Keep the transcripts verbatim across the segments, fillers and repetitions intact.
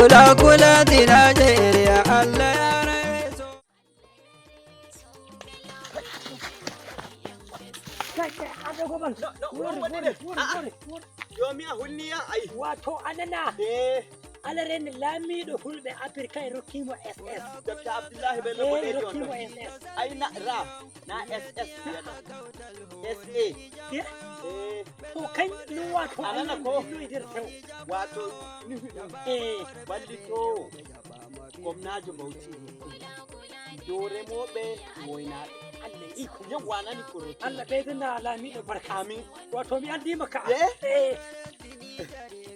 Kula kula di Najeriya, Allah ya rai so. Kai, kai, an ɗago man. No, no, wuri, wuri, wuri, wuri, wuri. Yo mi a hulniya ai. Wato anana. Eh. Alaren laamiiɗo hulɓe Afirka e rokkiimo S S. Docteur Abdullahi Bello. Eh, Bodejo rokkiimo on. S S. Ai na ra, na S S wiyata. S A. Eh? Eh. To kan no wato anana ko? Nder tew. Wato nufi ɗum. Eh. Wallitoowo gomnaajo Bauchi. Dow remooɓe woynaaɓe. Allah iko. Yawwa, nani ko rokki. Allah ɓeydana laamiiɗo barka. Amin. Wato mi andiima ka. Eh? Eh.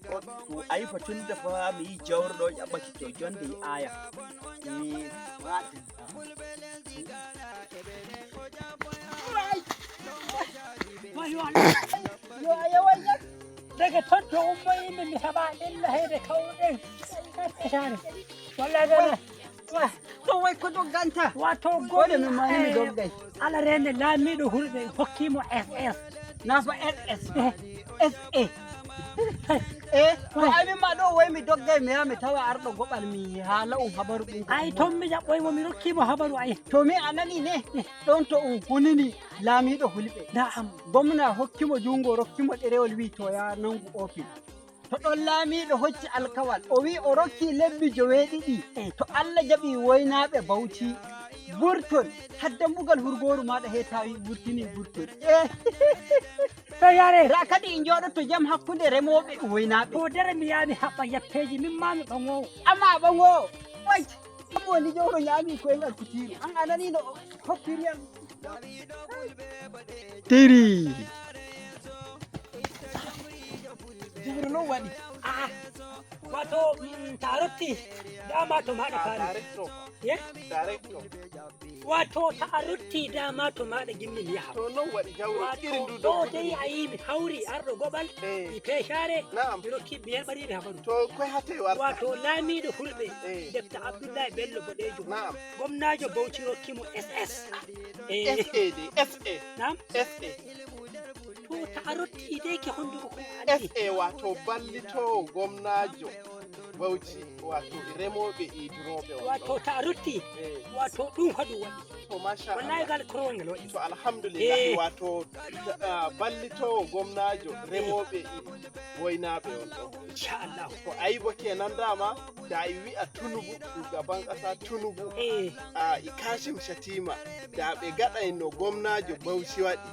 To ayi fa tun da fa mi yi jawrɗo ƴaɓɓaki to jonde yi aya. Mi waɗi. Wayo Allah. Yo a yawan yak. Daga ton to ummoyimi mi heɓa illa heyde kawruɗen. Walla dana. Wah, to way ko dogganta. Wato woni mi mani mi doggay. Ala rende laamiiɗo hulɓe hokkimo S S. Na fa S S. Eh. S A. Eh, to ay min ma ɗo way mi doggay mi yaha mi tawa arɗo goɓal mi haala um habaru ɗum. Ay ton mi jaɓɓoy mo mi rokkimo habaru ay. To mi a nani ne, ɗon to um hunini laamiiɗo hulɓe. Na'am. Gomna hokkimo jungo rokkimo ɗerewol wi to ya nangu ofis. To ɗon laamiiɗo hocci alkawal, o wi'i o rokki lebbi joweeɗiɗi. Eh. To Allah jaɓi woynaaɓe Bauchi, burton, har dambugal hurgooru maaɗa he tawi burtini burton. Eh. To yare. Ra kadi en jooɗoto jam hakkunde remooɓe e woynaaɓe. To dere mi yaami haɓɓa yetteeji, min ma mi ɓaŋoowo. Amma a ɓaŋoowo. Way, ɗum woni jowro ñaami koyngal kutiiru. An a nani no hokkiri am. Tiri. Jibril non waɗi. Ah, wato, mm, ta rotti, dama to maɗa fami. Directo. Ye? Directo. Wato, ta rotti, dama to maɗa gimmi mi yaha. To non waɗi jawro. Wato, irin du ɗo dai a yi mi hauri arɗo goɓal, eh, mi peshare, na'am, mi rokki mi yerɓari mi habaru. To koy hatte warta. Wato, laamiɗo hulɓe, eh, Docteur Abdullahi Bello Boɗejo. Na'am. Gomnajo Bauchi rokki mo S S. Eh. S A de, S A. Na'am? S A. To ta rotti dai ke honduko ko andi. S A wato ballitoowo gomnaajo Bauchi, wato remooɓe e durooɓe on. Wato ɗon. Ta rotti, eh, wato ɗum haɗu waɗi. To, masha Allah. Wallahi gal korowal ngal waɗi. To, alhamdulillah, eh, wato, ah, ballitoowo gomnaajo, eh, remooɓe e woynaaɓe on ɗon. Insha Allah. To, ayi bo kenan dama, da i wi'a Tunubu, shugaban ƙasa Tunubu, eh, ah, e Kashim Shatima, da ɓe gaɗay no gomnaajo Bauchi waɗi.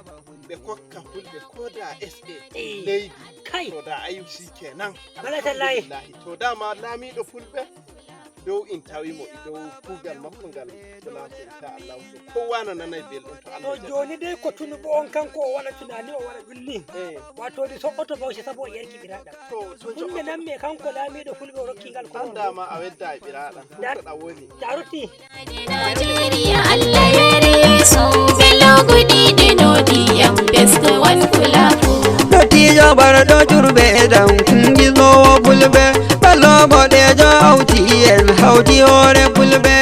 Ɓe kokka fulɓe ko da S A, eh, leydi. Kai. To da ayu shi kenan. Wala tallahi. Alhamdulillahi. To dama laamiiɗo fulɓe dow in tawi mo e dow kuugal makko ngal fulaaku, insha Allah. To kowa no nanay belɗum to Allah jaɓi. To joni dai ko Tunubu on kanko o waɗa tunani o waɗa ɗum ni. Eh. Wato ɗi soɓɓoto Bauchi sabu o yarki ɓiraaɗam. To, to. Hunde nan me kanko laamiiɗo fulɓe o rokki ngal ko. An dama a wedda e ɓiraaɗam. Ɗa woni. Taruti. Najeriya Allah yari su bello gudi de no diyam best one fulaku. Dottijo barɗo jurɓe e dam kungisowo fulɓe, ballo boɗejo hawti en hawti hoore fulɓe.